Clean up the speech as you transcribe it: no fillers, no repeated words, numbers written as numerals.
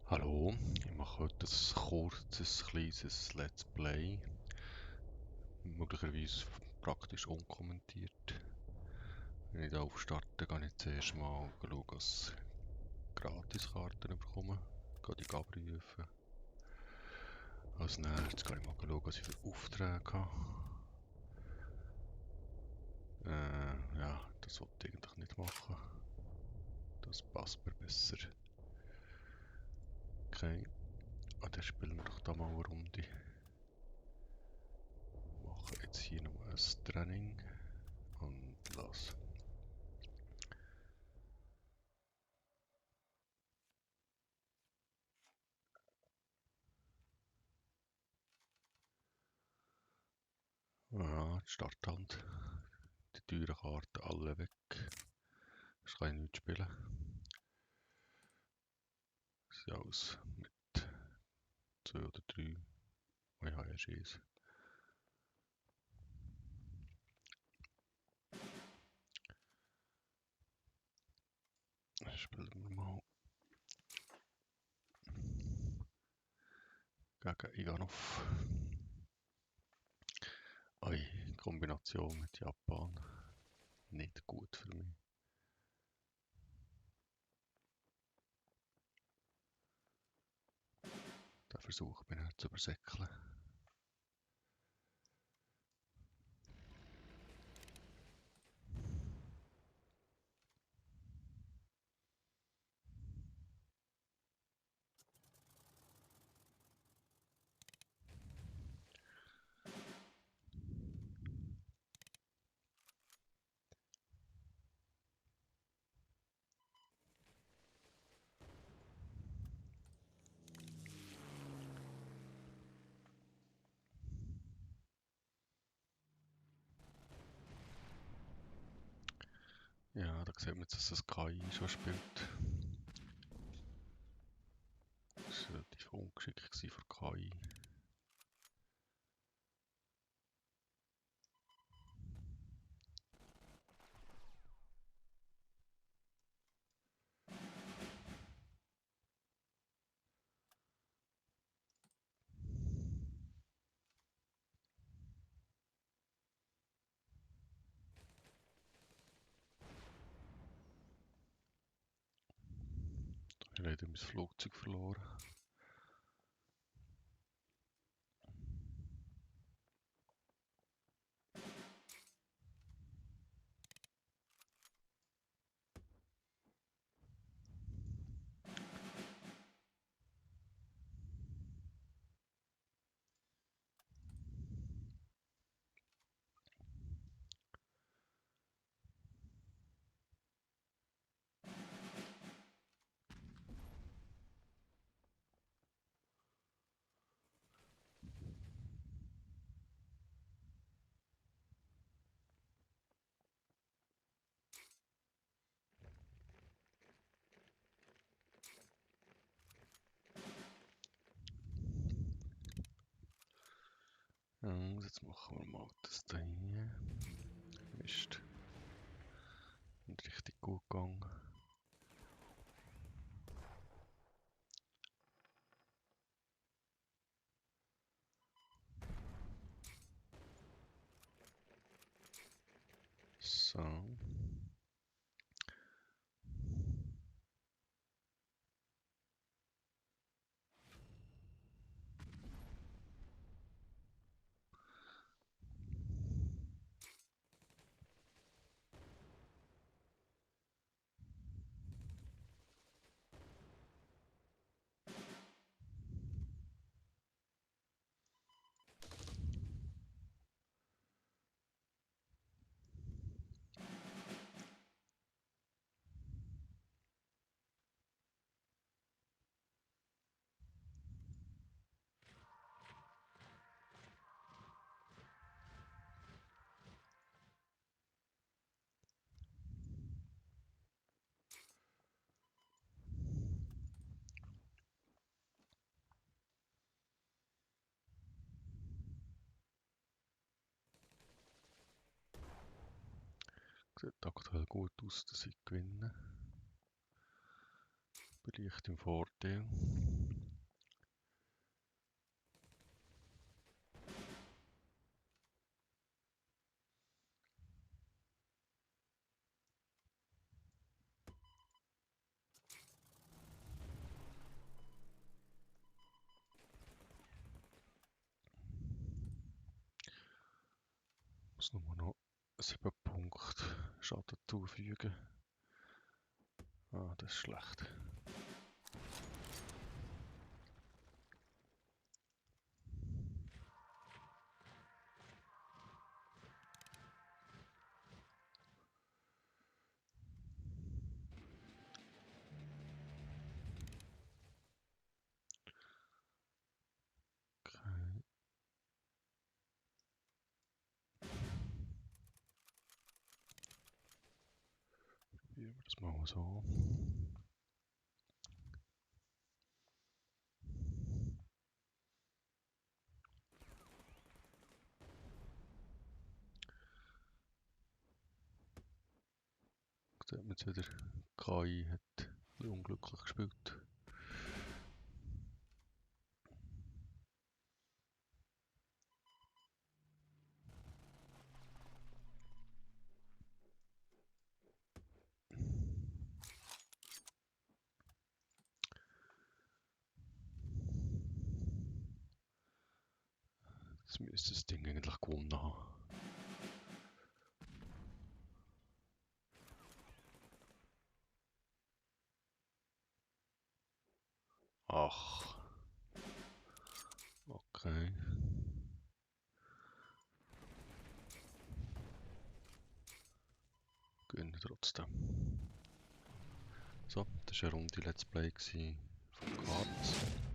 Hallo, ich mache heute ein kurzes, kleines Let's Play, möglicherweise praktisch unkommentiert. Wenn ich da auf Starten gehe, ich zuerst mal schauen, dass ich Gratiskarten bekomme, gehe die abrufen. Als nächstes gehe ich mal schauen, was ich für Aufträge habe. Ja, das wollte ich eigentlich nicht machen. Das passt mir besser. Okay, dann spielen wir doch da mal eine Runde. Machen jetzt hier noch ein Training und los. Ja, die Starthand. Die teuren Karten alle weg. Das kann ich nicht spielen. Das ist ja alles mit 2 oder 3. Oh, ich habe erst eins. Dann spielen wir mal gegen Ivanov. Oi, Kombination mit Japan. Nicht gut für mich. Den Versuch bin ich zu übersäckeln. Ja, da sieht man jetzt, dass das KI schon spielt. Das war relativ ungeschickt von KI. Ich habe leider mein Flugzeug verloren. Ja, jetzt machen wir mal das da hier. Mist. Nicht richtig gut gegangen. So. Sieht aktuell gut aus, dass ich gewinne. Bin leicht im Vorteil. muss nur noch 7 Punkte Schaden zufügen. Ah, das ist schlecht. Okay. Probieren wir das mal so. Sieht man jetzt wieder, KI hat unglücklich gespielt. Jetzt müsste das Ding eigentlich gewonnen haben. Ach. Okay. Gewinnen trotzdem. So, das war eine Runde Let's Play von Cards.